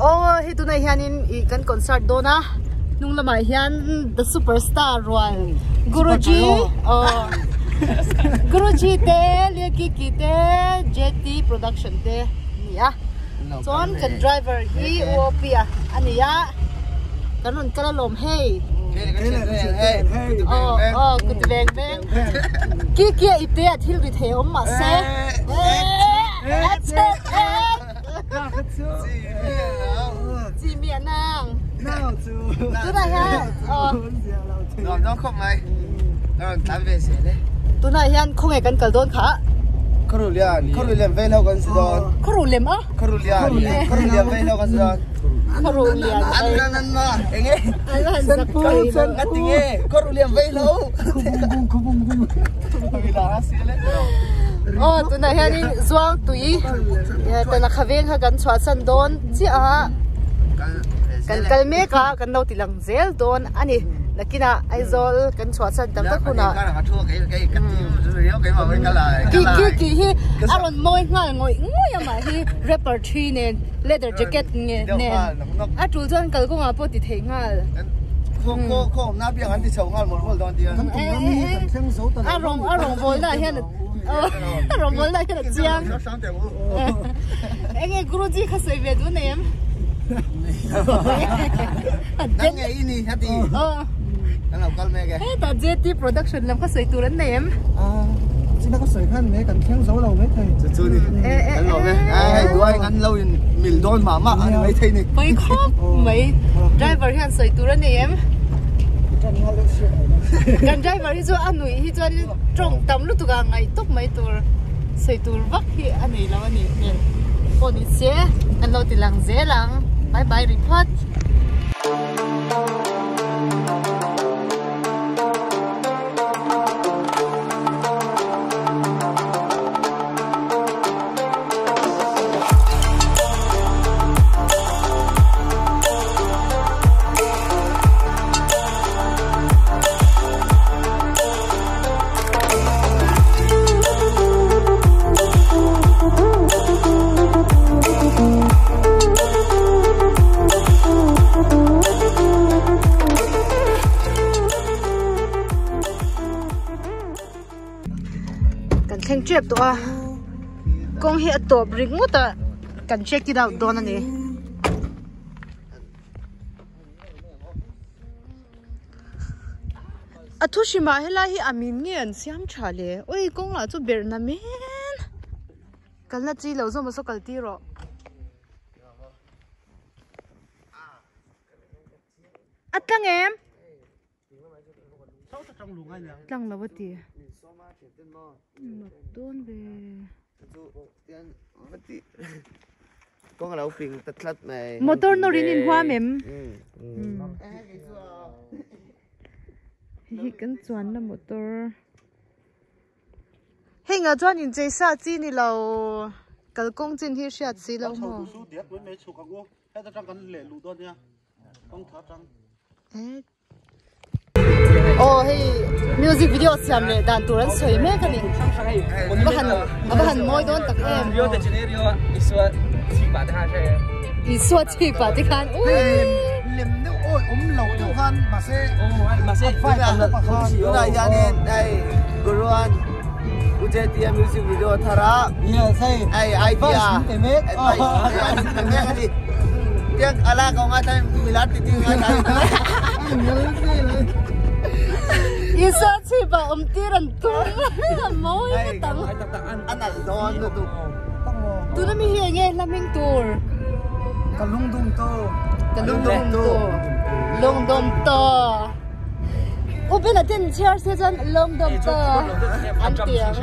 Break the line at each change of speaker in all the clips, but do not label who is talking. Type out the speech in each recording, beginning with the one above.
Aw hei tunah hianin ih kan concert dawn a hnung lamah hian the superstar rual Guruji aw Guruji te Liakiki te JT production te a ni a chuan kan driver hi U O P a a ni a kan rawn kal alawm hei aw aw kut veng veng Kiki a ipte a thil ri thei a awm mahse Tunah hian khawnge kan kal dawn kha?
Kharulian, Kharulian vei lo kan si dawn.
Kharulem a?
Kharulian, Kharulian vei lo kan si dawn.
Kharulian.
An an an ma enge?
An han zak thei lo.
An ti nge? Kharulian vei lo.
Khubung khubung khubung.
Aw tunah hianin zuang tui tana veng kha kan chhuahsan dawn chiah a kan kal mek a kan lo ti lang zel dawn a ni nakinah Aizawl kan chhuahsan tak tak hunah ki ki ki hi a rawn mawi nghal ngawih ngawih a mah hi rapper thi nen leather jacket nge nen a tul chuan kalkawngah pawh ti thei nghal. A rawng a rawngbawlna ah hian a rawngbawlna ah hian a chiang enge guruji kha sawi ve duh nei em hetah JT production lam kha sawi tur an nei em pawi khawp mai driver hian sawi tur a nei em kan driver hi chu a nuih hi chuan tawng tam lutuk a ngaih tawp mai tur sawi tur vak hi a nei lo a ni hmel pawh ni se kan lo ti lang zel ang bye bye ri phawt. Kan thleng tep tawh a kawng hi a tawp ringawt a kan check it out dawn a ni. A thu hrimah helai hi a min nge an siam tha le ui kawng lah chu berh na men kalna chi lo zawm a saw kal tir rawh. A tlang em? Tlang lo a ti. Mak dawn ve. Motor nawr in inhuam em? Hei hi kan chuanna motor. Hei ngah chuan inchei sa chi ni lo kalkawng chin hi hriat si lo maw? Aw hei music video siam leh dan tur an sawi mek a ni a va han a va han mawi dawn tak em Isua chhi pah te khan ui
lem deuh awi awm lo deuh khan mahse mahse
tunah hianin hei Guruan Ujetia music video thar a
yes hei
hei idea advice pe mek a ni. Tiang ala ko nga tayo milar ti ti nga tayo.
Isua chhipa awm tir an tum a mawi ngawt ang.
A nalh dawn lutuk.
Tuna mi hi enge hla hming tur?
Ka lungdum to.
Ka lungdum to. Lungdum to. Upin a ten chhiar se chuan lungdum to an ti ang.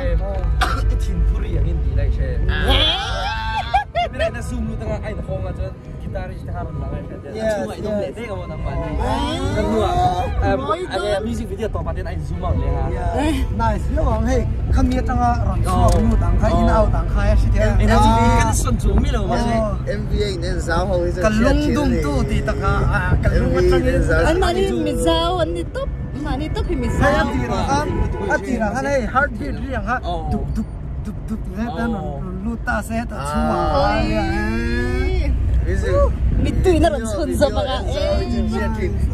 I thin phuri angin ti lai she. Na zoom lu tanga ai na khong a chuan guitarist te kha rawn lang ai hriat a chhungah i awm leh dek a maw nangmah ni kan hnuah music video tawp ah ten a in zoom out leh a
nice viau ang hei khami atanga rawn chhuak lut ang kha in out ang kha a hre thei a
kan sawn chuang mi lo mahse
MVA in en zau ho hi chu
ka lung dum tu ti taka ka lung atangin
an mahni mizau an ni tawp mahni tawp hi mizau
hei a tirah khan a tirah khan hei heartbeat ri ang kha dup dup dup dup ti hetah rawn lut ta se hetah chhungah
Oi. Tuina rawn chhun zawm anga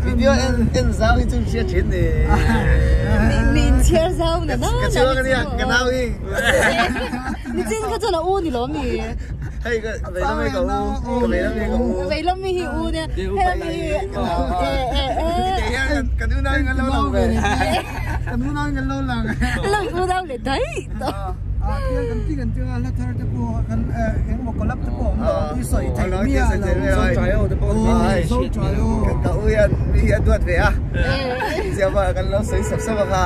Video en zau hi chu hria thin ni.
Mi in chhiar zau na na.
Ka chhuak ania ka nau hi.
Ni chin kha chuan a u ni lo mi.
Hei ka vei lam hi ka u. Ka vei lam hi ka u.
Vei lam mi hi u nia. Hei lam hi e e e.
Hian kan unau in kan lo lang ve.
Kan unau in kan lo lang.
Lo unau leh daih tawh.
Tiang kan ti kan tiang a hla thar te pawh kan engemaw collab te pawh awm lo i sawi theih miah lo.
Zo trai ho te pawh
Zo trai ho.
Ka u hian mi hi a duat ve a. Chiama kan lo sawi sap sap a kha.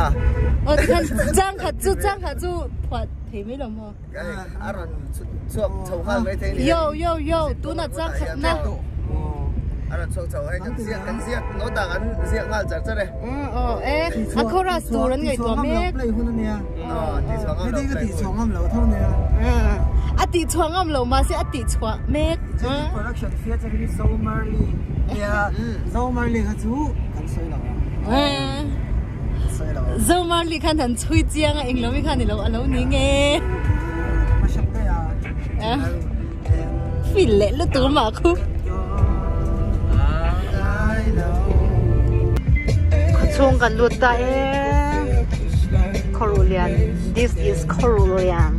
Aw tikhan chang khat chu chang khat chu phuah thei mai lo maw?
A rawn chhuak chho nghal mai thei ni.
Yo yo yo tunah chang khat na.
A rawn chhuak chho hei kan ziak kan ziak nota kan ziak nghal char char e.
Aw e a chorus tur an ngaihtuah mek.
Play hun ania.
Aw
ti chhuah ngam lo tho nia.
A ti chhuah ngam lo mahse a ti chhuah mek.
Production featuring Zomarley. Nia Zomarley kha chu kan sawi lo ang. Sawi lo.
Zomarley khan han chhui chiang a englo mi khan ilo alo ni nge.
Mashup te a.
Feel leh lutuk mah khu. Khawchhung kan lut ta e. Khawruhlian. This is Khawruhlian.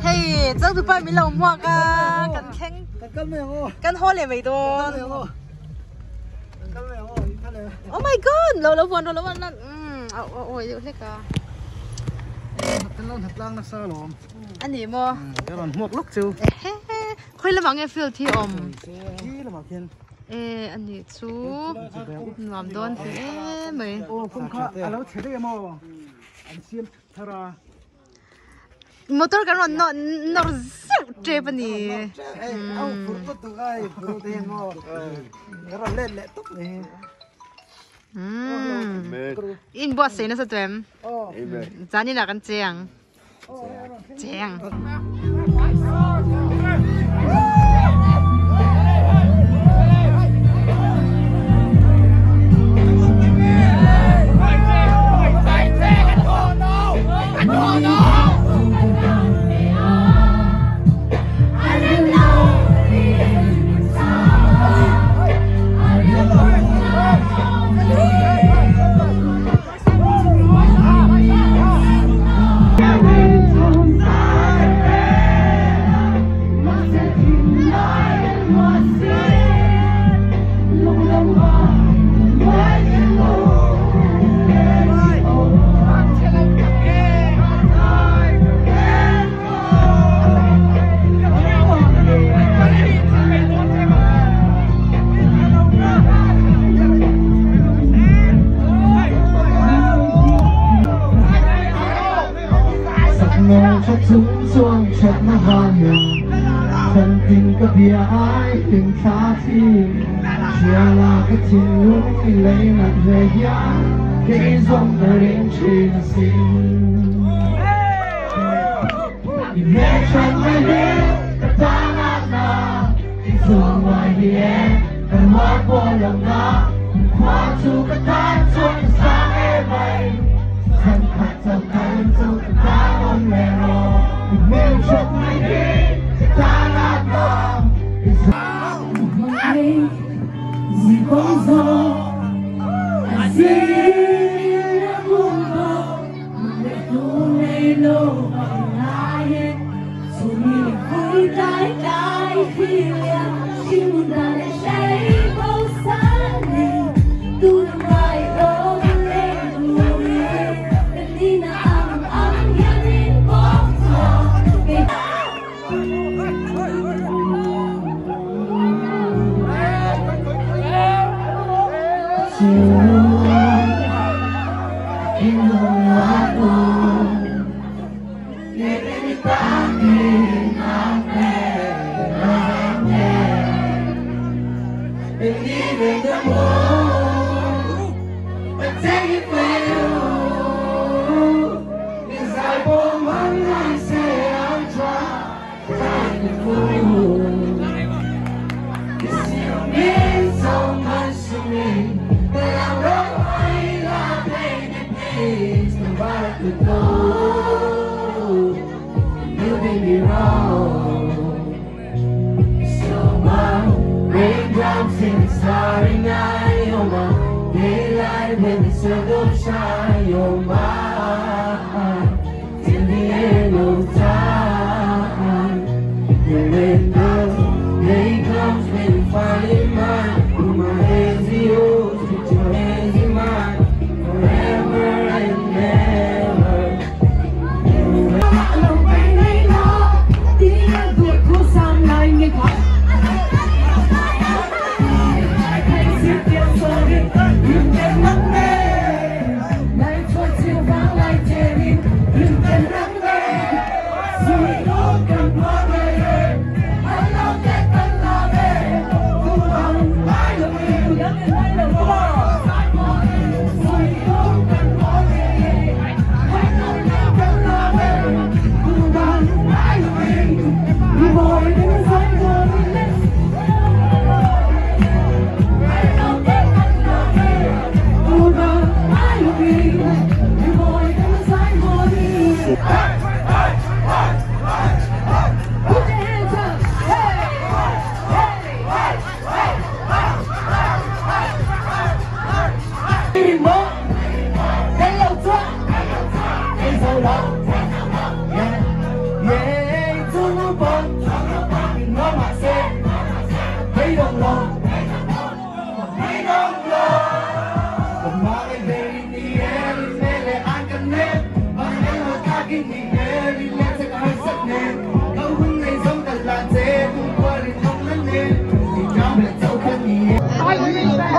Hei chang tu pa min lo hmuak a kan thleng kan haw leh mai dawn Oh my god lo lo vuan lo vuan lan ôi deuh hlek a ani maw khawi lamah nge field hi awm e ani chu nuam dawn hle mai Motor kan rawn nawr nawr zeuh tep a ni. In buatsaih nasa tawh em? Zanin ah kan che ang. Che ang.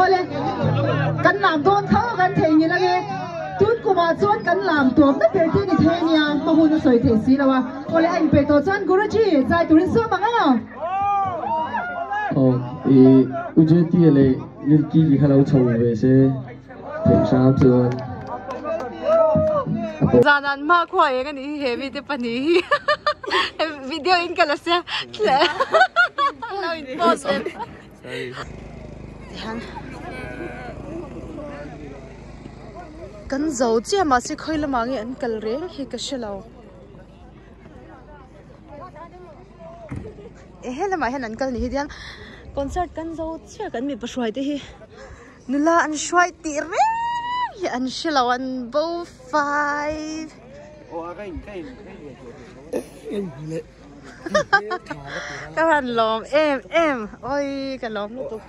Ole kan lam dawn tho kan thei ni lange tun kuma chuan kan lam tuam na ber te ni thei nia ma hun a sawi thei si lo a ole a inpeih tawh chuan Guruji zai turin sawm ang emaw.
Aw i UJT leh Lilki ki kha lo chho ve se theih hram chuan a tawp.
Zan an hma khua eng a nih hi he mite pahnih hi video in ka la sia lo in post leh. Tihian kan zo chiah mahse khawi lamah nge an kal reng hi ka hre lo e he lamah hian an kal ni hi tihian concert kan zo chiah kan mipa hruai te hi nula an hruai tih reng hi an hre lo an bo fai. Ka han lawm em em oi ka lawm lutuk.